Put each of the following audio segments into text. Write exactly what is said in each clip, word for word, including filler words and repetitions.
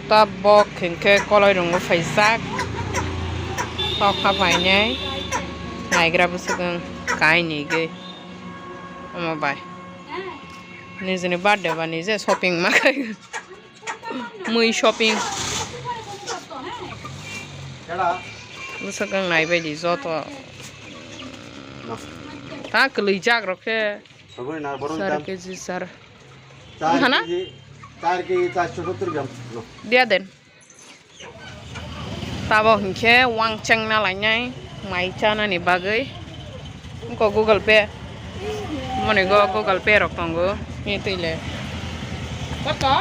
Tabok hinkhe koloi rwngo phaijak. Tokha phainai. Naigra bwswk wng kainwi gwi. Omo bai. Nijini birthday ba nije shopping ma khai. Mui shopping. Bwswk wng naibaidi joto. Ta kwlwijak rok khe. Sar keji sar. Hana? Char keji, char keji, charso sottor gram. Dia den. Tabok hinkhe wangcheng na lainai mai chanani bagwi. Wngkha Google Pay. Moni go Google Pay rok tongo. Ni twi le. Koto?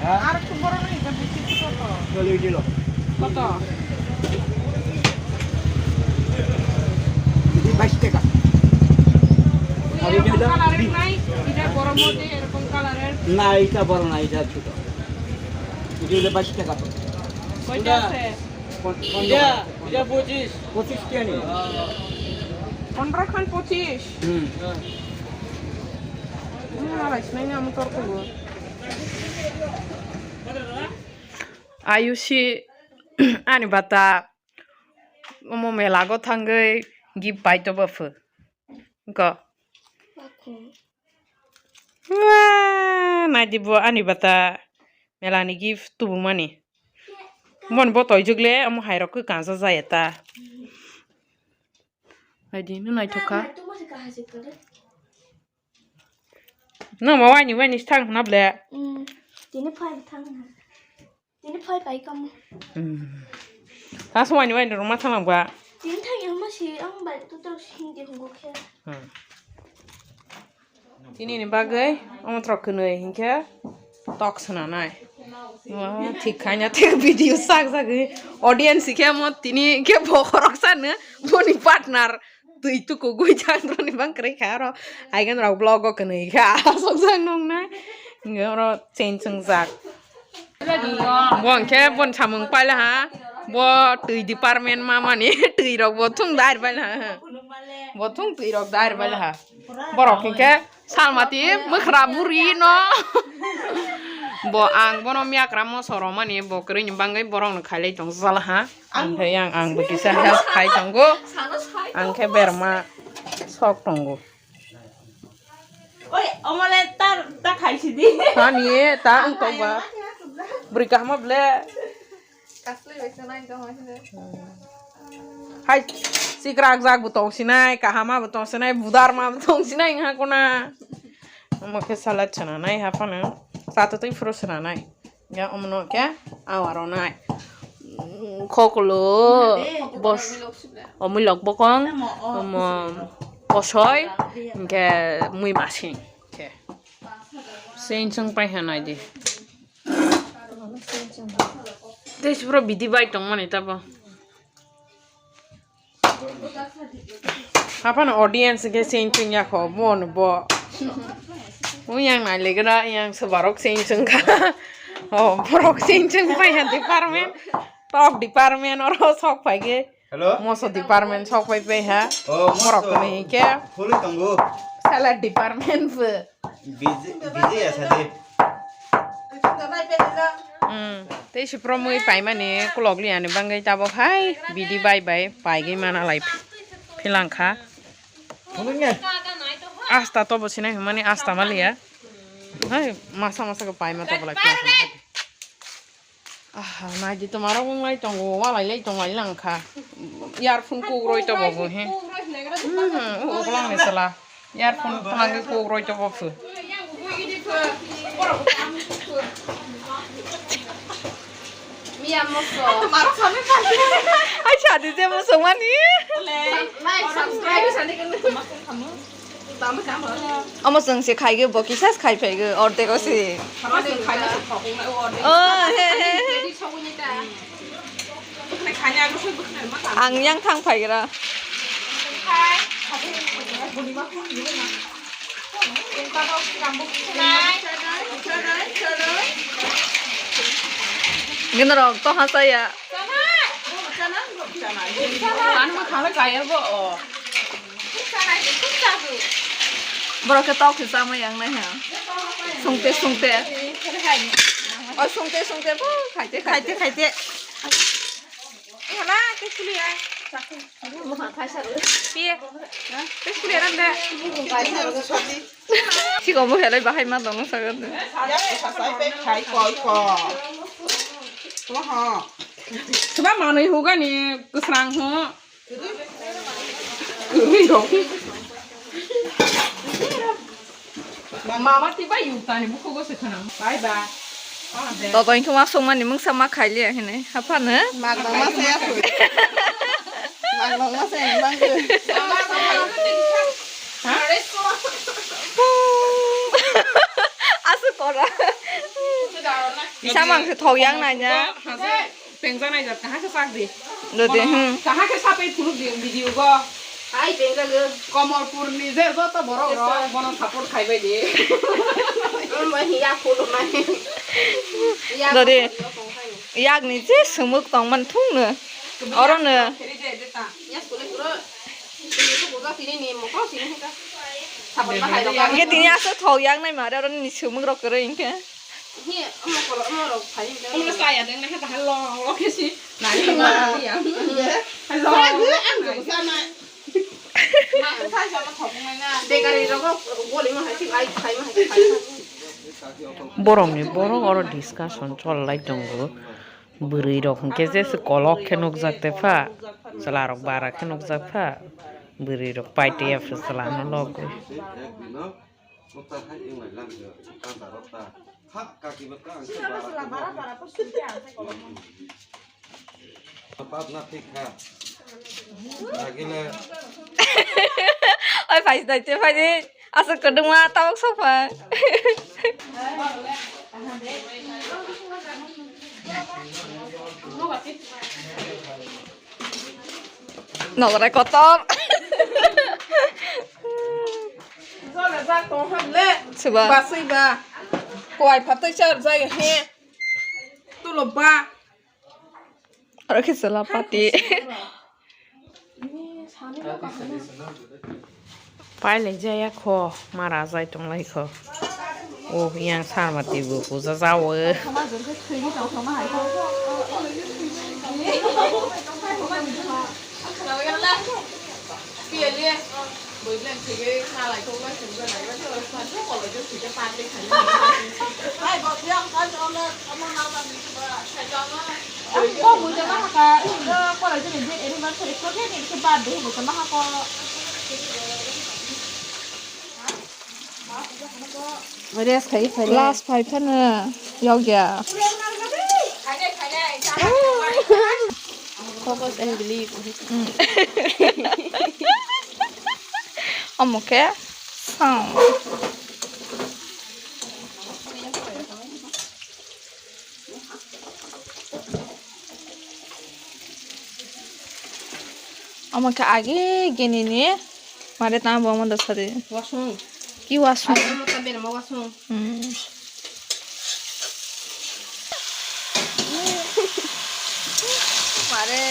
Ha? Ar ekটু বড় নাই, এটা বেশি ছোট তো। চল্লিশ কিলো। কত? এটি বাইশ টাকা। ওই আর এটা এরকম হলো কালারের বি- নাই, এটা বড় মধ্যে এরকম কালারের। না, এটা বড় না, এটা ছোট। এটি হলো বাইশ টাকা তো। কয়টা এটা আছে? পন-, পনেরো। এটা, এটা পঁচিশ। পঁচিশ টাকা নিন। পনেরো খান পঁচিশ? হুম। হুম, আর আইস নাই, আমি তোর করবো। Ayushi, ani bata, omo mela go thangwi gift pai to bwphu. Go. Wah, naidi bo ani bata melani gift tubumani. Bon bo toijwk le omo hai rok khe kansa jaya ta. Naidi no naithok kha. Nang ma waini waini thang hwna ble. Tini phai thang hwna. Tini phai pai kamo. Tang swmai ni waini rwma thang nang ba. Tini thang yang ma si ang bai tu tok si hindi hungo khe. Tini ni bagwi omo throk kwnwi hinkhe tok swnanai. Thik khaina thik video sak jagwi audience khe mo tini khe bokhorok sano boni partner. Twi tukugwi changroni bang kwrwi kha aro. Haigan rok vlog o kwnwi kha. Asok jang nung nai. Nge oro chain chwngjak. Bo hwnkhe bon samung paila ha. Bo twi department mamani twi rok bo thung dair paila ha. Bo thung twi rok dair paila ha. Borok hwnkhe Salmati mwkhra buri no. Bo ang bono miyakra moso romani bo kwrwini bagwi borokno khailai tong jala ha. Ang khe yang ang bo kisa help khai tongo. Ang khe berma sok tongo. Oi, omole ta ta khaisi di. Hani ta ang tong ba. Bwrwi kahma ble. Kaslwi bai se nai tong hai se. Hai, sikrak jak bo tong sinai, kahama bo tong sinai, budar ma bo tong sinai, ha kona. Omo khe salad chana nai ha phano. Sato twi phuru chana nai. Ya omo no khe awaro nai. Khokolo, bos, omui lok bokong, omo kosoi, hingke mui masing. Khe. Sing sung pai ha nai di. Tei sipro bidi bai tongmani tabo. Haphano audience khe sing sung yakho, bo no bo. Yang nai legra, yang sebarok sing sung kha. Oh, borok sing sung pai ha department. Top department oro sok pai khe. Hello? Moso department sok pai pai ha. Oh, moso. Borok ni khe. Khulwi tongo. Salad department pho. Busy, busy ya sadi. Hmm. Tei si promoi paimani kulok liani bangwi tabok hai bidi bai bai paigwi mana lai philang kha. Khulwi nge. Asta tobo sinai hwnmani asta maliya. Hai masa masa khe paima tobo lai philang kha. Aha, naidi tomarok wng lai tongo, walai lai tong lai lang kha. Earphone kukroi tobo bo he. Hmm, uklang ni sala. Earphone thanangwi kukroi tobo phu. Miya moso. Ai sadi je moso mani. Like, subscribe sani kan. Omo chwng se khaigwi, bo kisa se khai phaigwi, ordek o se. Oh, he, he, he. Ang yang thang phaigra. Gwnarok to ha chaya. Ano thala kaya bo o. Borok khe tok se chamai yang nai ha. Sungte, sungte. Sungte sungte bo khaite khaite khaite. Hala te kuliya. Piye. Te kuliya randa. Siko bo helai bahai ma dong sagan. Sasai pe khai koi ko. Oho. Soba manui hugani kwsrang ho. Kwrwi rok. Mama tiba yutani bukhugo se khana. Bye bye. Toto inkhe ma songmani mungsa ma khailiya hini haphano. Mak nang ma saya sui. Mak nang ma saya nang. Asu kora. Isa mangse thok yang nanya. Pengjak naijak, kaham khe chak di. Dodi, hmm. Kaham khe sapai phunuk di video go. Hai, pengjak go. Komolpur ni je joto borok rok bono support khai bai di. Omo hiya phunuk nai. Dodi, yak ni je sumuk tong man thung no. Oro no. Ya school puro. Ini puro sini ni mokro sini ka. Support bahai rok. Ye tini aso thok yang nai mare oro ni sumuk rok kere ingke. Hi, omo kolo, omo rok phai. Omo saya deng na hata halo, oke si. Nani ma ya. Halo. Sa gu, ang gu sa na. Ma sa sa ma thok ma na. Bekari rok goli ma hai si, ai khai ma hai si, khai. Borok ni borok oro discussion chol lai tongo. Bwrwi rok hwnkhe jesa kolok khe nukjak tepha, chwla rok bara khe nukjak pha. Bwrwi rok pai tei ya pha chwla no logo. Bap na thik kha. Lagile. Oi, phai dai te phai de. Aswk kwdwma tabuk sophang. Nograi kotor. Jole jak tong ham le. Suba. Basui ba. Kowai phatwi char jai he. Tulo ba. Aro khe chwla pati. Pailai jaya kho, mara jai tonglai kho. O yang sarmati bo puja jawo. Rest khai phai. Last phai phano yokya. Focus and believe. Omo khe sound. Omo khe age gini ni mare tamo bo omo da sadi. Wasung. Ki wasung? Amo ta berma wasung. Hmm. Mare.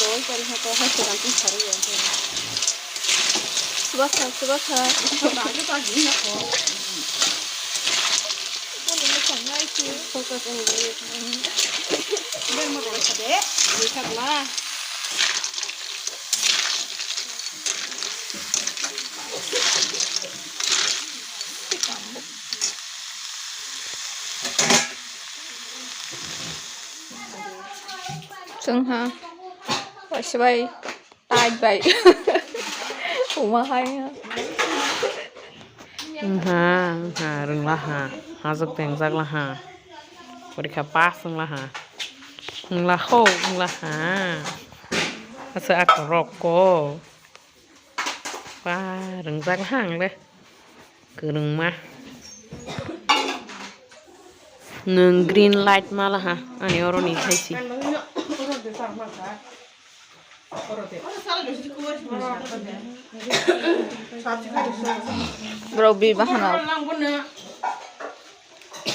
Doi kari ha to ha se rang pi sari ya. Subasa, subasa. Focus on the. Berma doi sa de. Doi sa la. Chwng ha. Bai se bai. Tai bai. Uma hai ha. Wngha, wngha, rwngla ha. Hajok tengjak la ha. Porikha pass wngla ha. Wngla ho, wngla ha. Asa ako rok ko. Ba, rwngjak ha ang le. Kwrwngma. Nwng green light ma la ha. Ani oro ni hai si. Bro, bi bahana.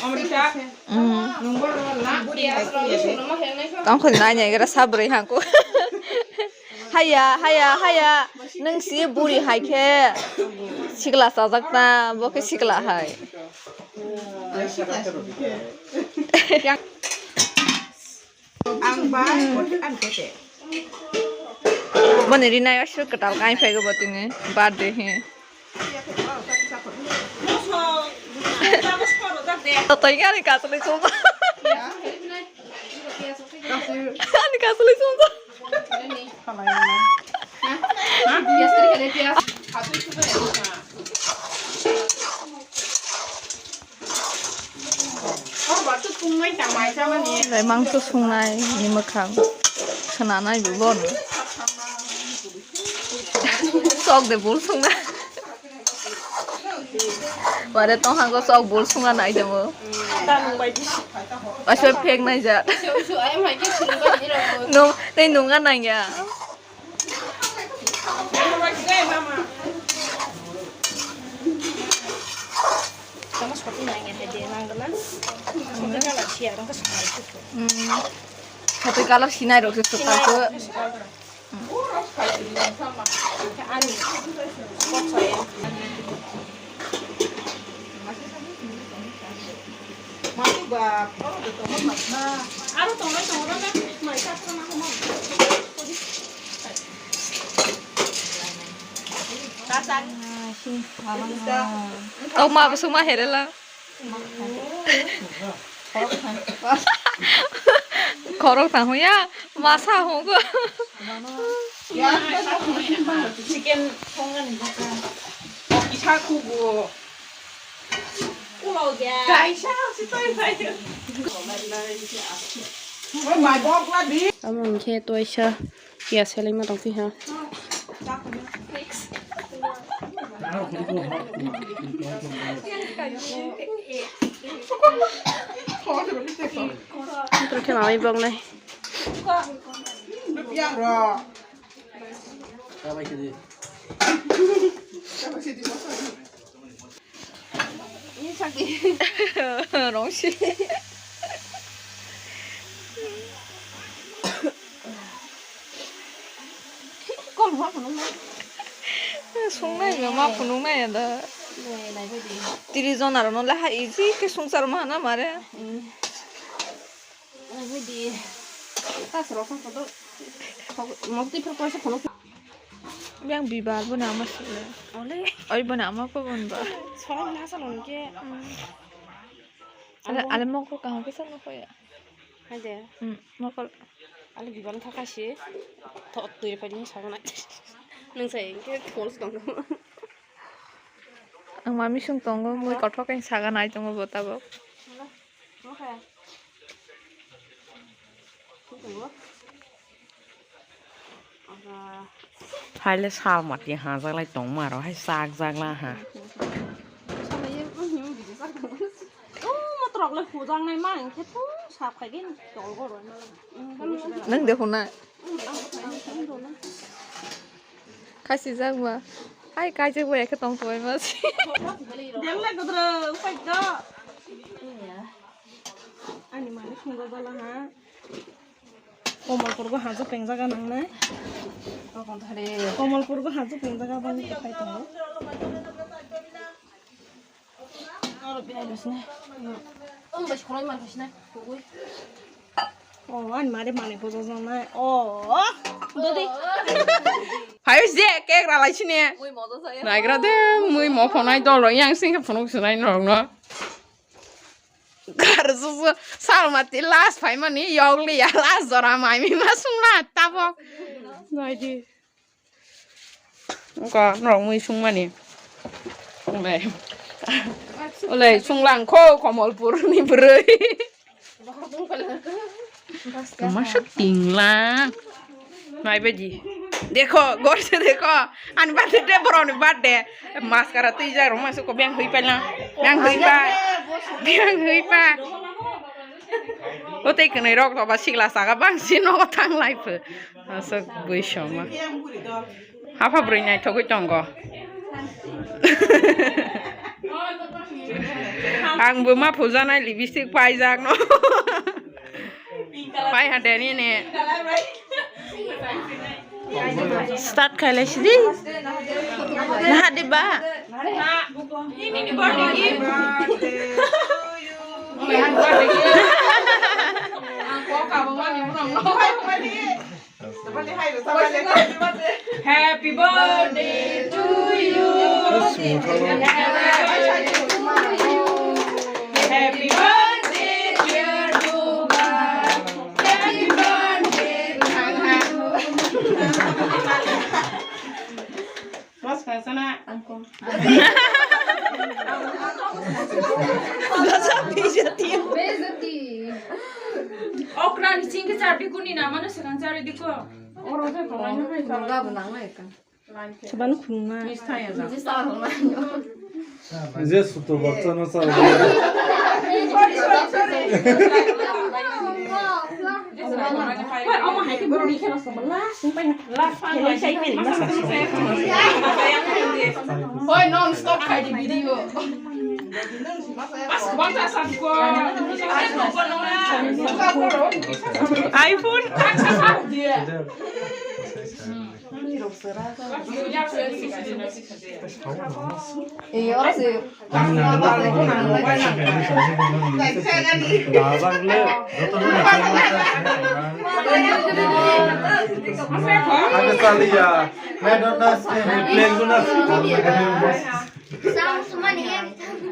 Amrita. Mm. Nungbo rwla. Tongkhol nai nai gara sabri hangko. Haya, haya, haya. Nung si buri hai khe. Sikla sajak ta, bo khe sikla hai. Ang bai, ang tete. Boni rinai aswk kwtal kai phaigo bo tini birthday he. Totoi ani kasolai sumsa. Ani kasolai sumsa. Lai mangso sungnai ni mwkhang khwnanai bo bono. Sok de bol sungna. Ware tong hango sok bol sungna nai demo. Asal phek nai ja. No, tei nunga nang ya. Hatui kalar sinai rok se suka ko. Kok ma bwswk ma herela. Khorok tang ya, masa hwngo. Chicken songani bwkha. Kisa kugo. Kaisa si tai tai. Amo hwnkhe toisa. Piyaj selengma tongphi ha. Toro khe mamai boknai. Rongsi. Songnai no ma phunuknai ya da. Tiri jon aro no leha easy ke songchar ma na mare. Yang bibar bo na ma sile. Oi bo na ma ko bon ba. Ale ale mokol kaham kisa no koya. Haide. Hmm, mokol. Ale bibar no thakasi. Tho twi pai ni sago na. Nung sai ke thol song. Ang mami sung tongo, mui kothok kain saga nai tongo bo tabok. Haile sal mati hajaklai tongma aro hai chakjakla ha. Nwng de hwnna. Khasijak ba. Hai kaijak ba ekhe tong tongwi ma si. Belai godro upai do. Ani malik khungo bala ha. Komolpur go hajo pengjak a nangnai. Komolpur go hajo pengjak a bang phai tongo. Oh, ani mare mane bojo jonai. Oh, dodi. Phayo je cake ralai sini. Naigra de, mui mo phonai dol rok yang sing phunuk sinai norok no. Gar su su sal mati last phaimani yogli ya last jora mai mi ma sungla tabok. Naidi. Wngkha norok mui sungmani. Olei. Olei, sunglang kho Komolpurni bwrwi. Masa tinglang. Naibaidi. Dekho, gorse dekho. Ani birthday de borokni birthday. Maskara twijak rok masa ko beng hwi paila. Beng hwi pa. Beng hwi pa. O tei kwnwi rok to ba sikla saka bangsi nogo thanglai pho. Aswk bui soma. Hapha bwrwi naithogwi tongo. Ang bo ma phujanai lipstick paijak no. Pai ha deni ne. Start khailai sidi. Naha de ba. Happy birthday to you. Happy birthday, dear Duba. Happy birthday to you. Mas ka sana. Angkong. Gasa bijati. Bejati. Okra ni singke chardi kuni na mano sekan chardi ko. Oro se ko. Nungga benang na ikan. Sebanu khulumna. Nista ya. Nista ya. Je suto baksa no sa. Hoi, non stop khai di video. Mas bangsa sa ko. iPhone.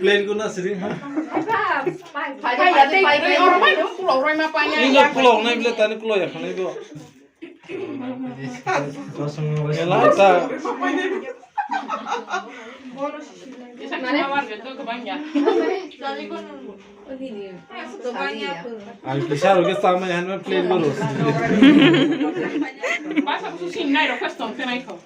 Plane guna siri ha. Ini kulok nai bile tani kulok ya khanai bo. Elai ta. Ang kisa rok khe tamo ya hanma plate bo rw. Basa busu sing nai rok khas tong khe nai kho.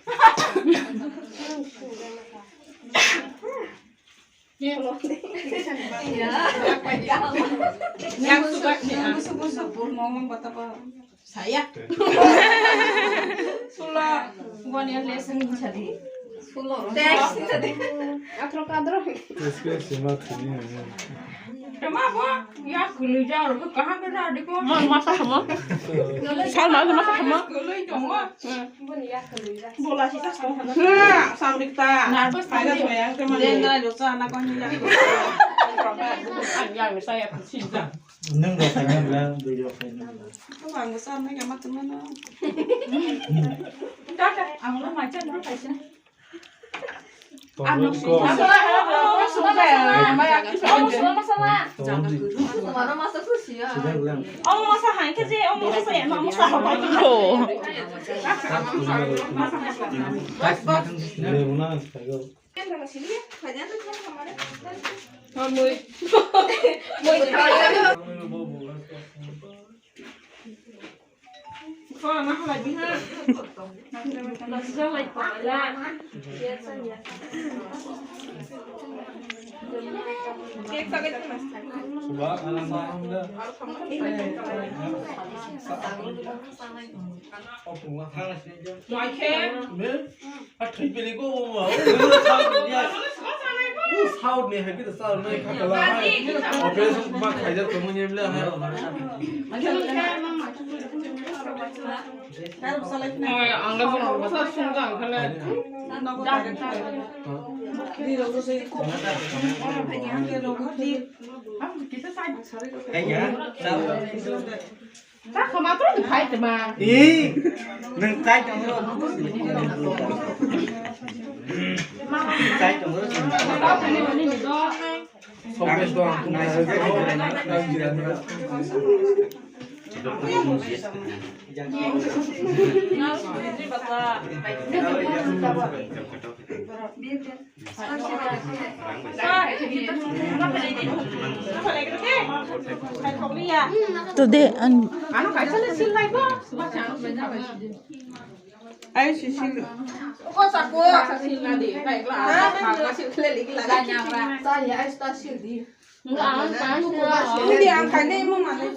Yang suka ni. Busu busu pur ngomong bata pa. Saya. Sula, gua ni lesson sadi. Sula. Thanks sadi. Atro kadro. Terima bo, ya kulu jaro ko kahan ke sadi ko. Mau masak kamu? Sal mau masak kamu? Kulu itu mo. Bola sih tas kau. Nah, samrikta. Nervous. Saya tuh yang teman. Dia nggak dosa anak kau ni. Yang saya cinta. Nung rok khaina bla, bwrwi rok khaina bla. Ang bo sa nai kama tuma no. Tata, ang lo mai chan ro kaisa. Ang ko. Masala, masala, masala. Ang masala. Ang masala. Ang masala hai khe je, ang masala ya, ang masala. Oh. Bas, bas. Athwi bini go o ma, o South ni hai khe ta South ni kha kala hai. Operation ma khaijak tongmani bla hai. Ang le bono bwsa sung jang khe le. Kisa sai. Kaya, South. Chakha matro ni khai tma. Ee, nwng chai tongo. Chai tongo. Today ang Ai si si. Ko sa ko. Hindi ang kanya mo mali.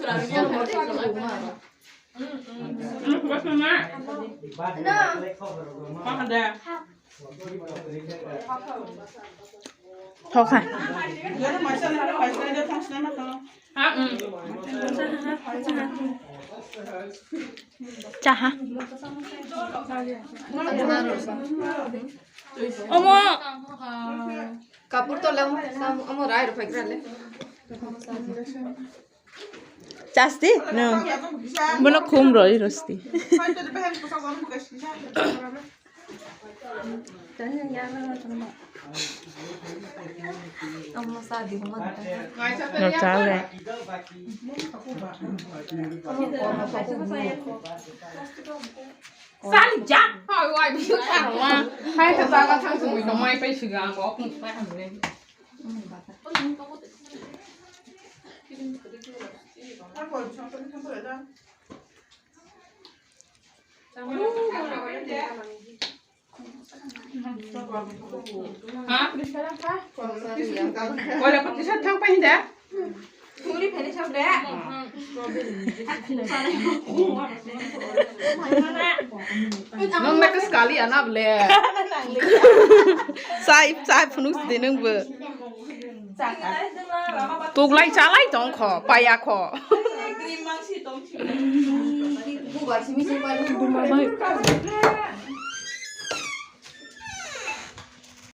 Thokha. Chaha. Omo. Kapur tole amo rai rok phaikrale. Chasti? No. Bono khum roi rosti. No chale. Sali ja. Hai wai bi ka wa. Hai ta ta ka thang sung mi to mai pai shiga ko. Ha, puriskar kha. Oila puriskar thang pai hinda. Thungri phani sab de. Nong na kas kali ana ble. Sai, sai phunuk sidi nung bo. Tuglai chalai tong kho, paya kho.